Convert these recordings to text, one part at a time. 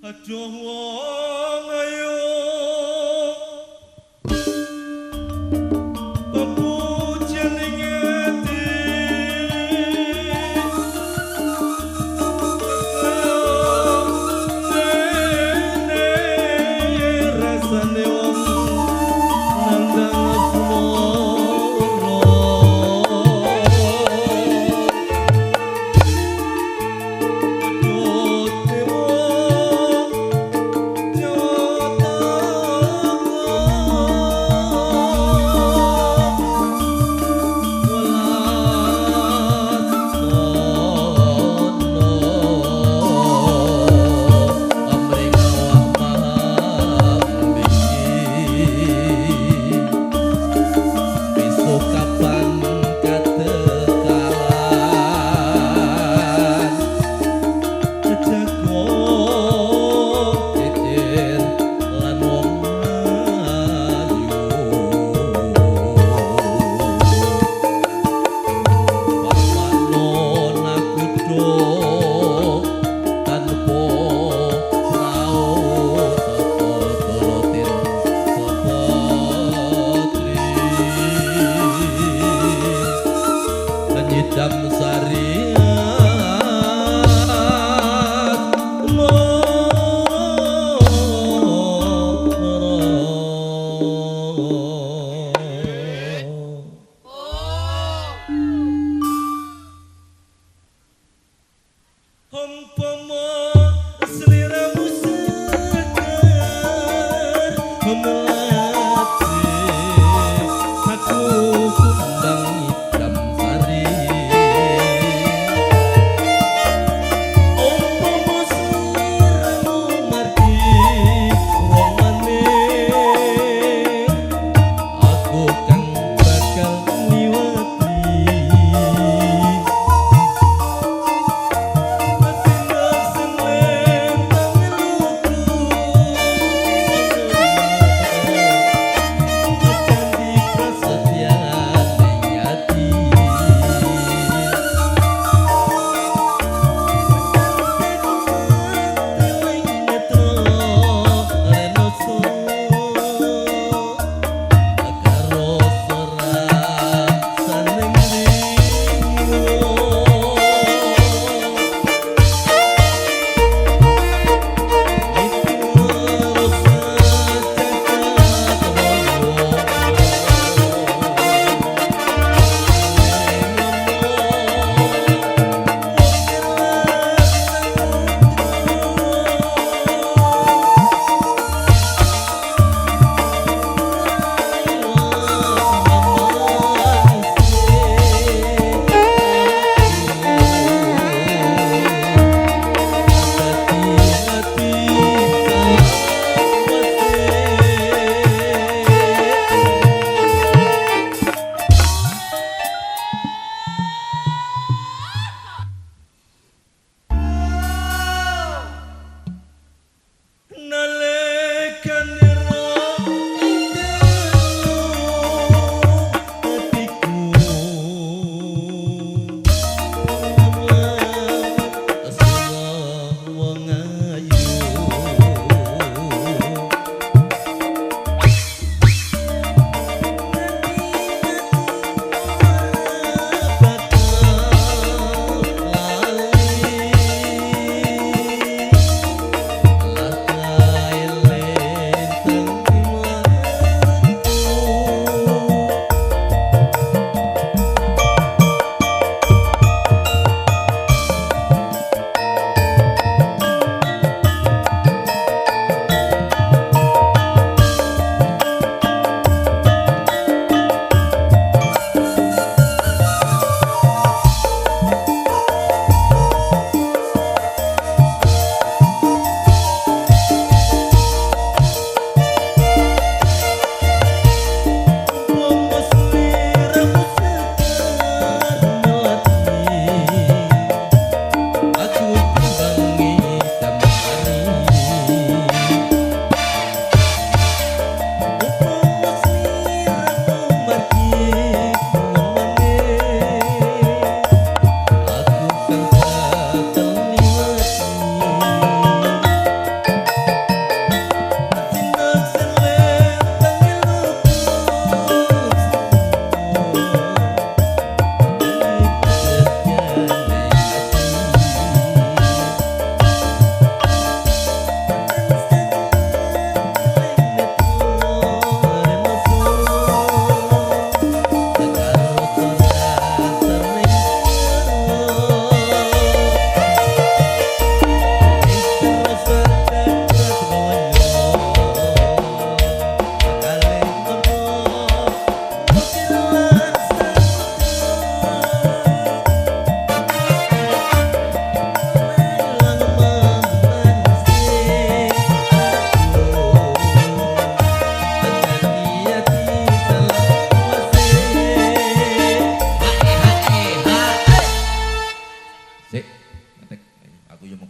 Aduh wong ayu pepujian ati nene rasane wong nandang asmara Nyidam sariat umpama sliramu segar melati aku kundang idam sari umpama sliramu margi wong maneh aku kang bakal ngliwati.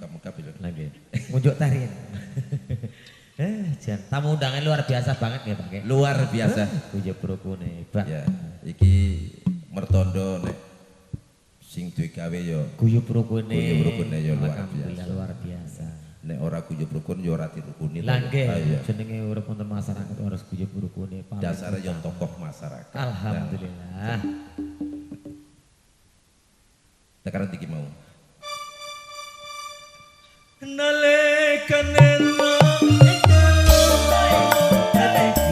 Muka-muka bila. Lah nggih. Ngunjuk teh riyin. Jan tamu undangan luar biasa banget nggih, Pak nggih. Luar biasa. Guyub rukune, Pak. Ya, iki mertondo nek sing duwe gawe ya Guyub rukune. Guyub rukune ya luar Alhamdulillah biasa. Luar biasa. Nek ora guyub rukun ya ora dirukuni. Lah nggih, Ah, iya. jenenge urip wonten masyarakat harus guyub rukune paling Dasare ya utama. Tokoh masyarakat. Alhamdulillah. Tekanan iki mau. Nalikane ing dalem atiku.